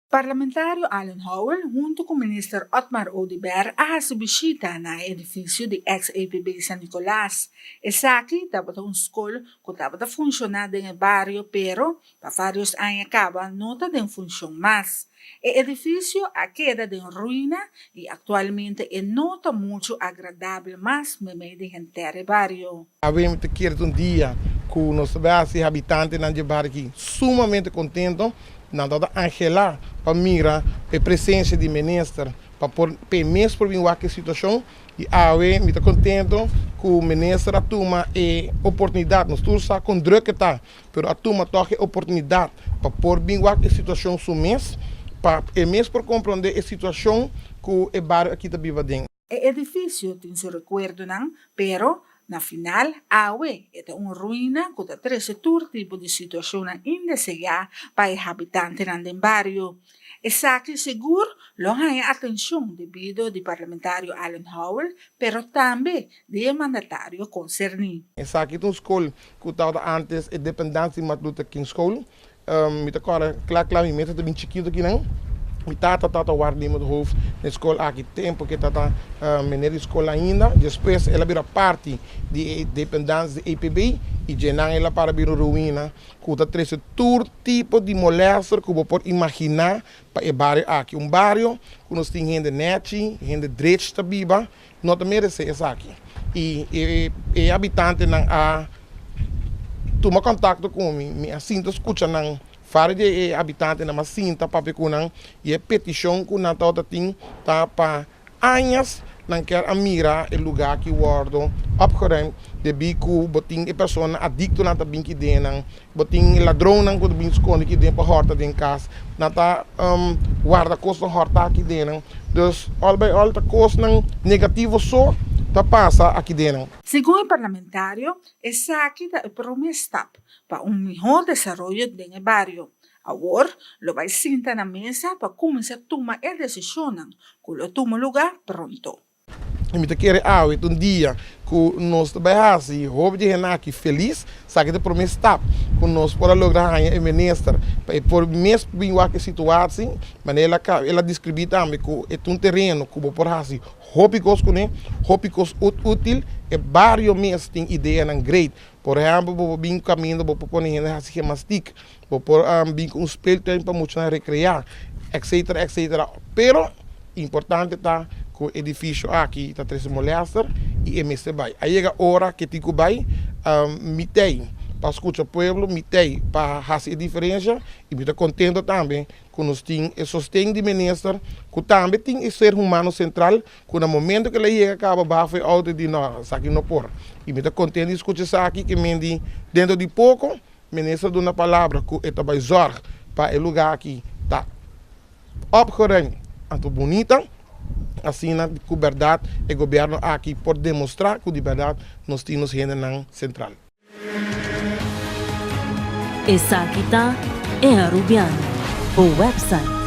Parlamentario Alan Howell hunto cu Minister Otmar Oduber a haci bishita na e edificio di ex-APB San Nicolas. Esaki tabata un scol cu tabata funciona den e bario pero pa varios aña caba no ta den funcion mas. E edificio a keda den ruina y actualmente e no ta mucho agradabel mas memey di henter e bario. Awe mi ta kere ta un dia cu nos ta bay haci habitantenan dje bario aki sumamente contento. Nan tabata anhelá pa mira e presensia di minister pa por p'e mes por bin wak e situashon i awe mi ta kontento ku minister a tuma e oportunidat, nos tur sa kon druk e ta, pero a tuma tòg e oportunidat pa por bin wak e situashon su mes pa e mes por komprondé e situashon ku e bario aki ta biba aden. E edifisio tin su rekuerdonan, pero na final awe e ta un ruina ku ta trese tur tipo di situashonnan indeseá pa e habitantenan den bario. Esaki sigur lo haña atenshon debido di parlamentario Alan Howell, pero tambe di e mandatario konserní. Esaki ta un skol ku tabata ántes e dependansia di Martin Luther King School. Mi ta kòrda kla kla mi mester ta bin chikitu akinan. Mi tata tabata waarnemend hoofd na e skol aki tempu ku e tabata meneer di skol ainda. Despues el a bira parti di e dependans di EPB i djenan el a para bira un ruina ku ta trese tur tipo di molèster ku bo por imaginá pa e bario aki. Un bario ku nos tin hende nèchi, hende drech ta biba no ta meresé esaki. I e habitantenan a tuma kontakto ku mi, mi a sinta skucha nan, vários di e habitantenan a sinta papia ku nan i e petishon ku nan tabata tin ta pa añas nan kier a mira e lugá aki wòrdu opgeruimd debí ku bo tin e persona adiktonan ta bin kiden nan, bo tin ladronnan ku ta bin skonde kiden pa hòrta den kas, nan ta warda kosnan hòrtá kiden nan. Dus al by al ta kosnan negativo so ta pasa aki den nan. Segun e parlamentario, esaki ta e prome stap pa un miho desaroyo den e bario. Awor lo bai sinta na mesa pa cuminsa tuma e decisionnan cu lo tuma luga pronto. I mi ta kere awe ta un dia ku nos ta bai hasi hopi di hende aki felis. Esaki ta e promé stap ku nos por a logra haña e minister pa e por mes bin wak e situasi. Manera el a kaba, el a deskribí tambe ku e ta un tereno ku bo por hasi hopi kos kuné, hopi kos útil. E bario mes tin ideanan great. Por ehèmpel, bo por bin kaminda, bo por pone hende hasi gemastik, bo por bin ku un speeltuin pa muchanan rekreá, etcetera, etcetera. Pero Importante ta ku e edifisio aki ta trese molèster i e mester bai. A yega ora ke tin ku bai, mi tei pa skucha pueblo, mi tei pa hasi e diferensia i mi ta kontento tambe ku nos tin e sosten di minister ku tambe tin e ser humano sentral ku na momento ku el a yega kaba baha for e outo e di no esaki no por. I mi ta kontento di skucha esaki ke men di dentro di poko minister duna palabra ku e ta bai zòrg pa e lugá aki ta Opgeruimd anto bunita, asina ku bèrdat e gobièrnu aki por demostrá ku di bèrdat nos tin nos hendenan sentral. Esaki ta E Arubiano, bo website.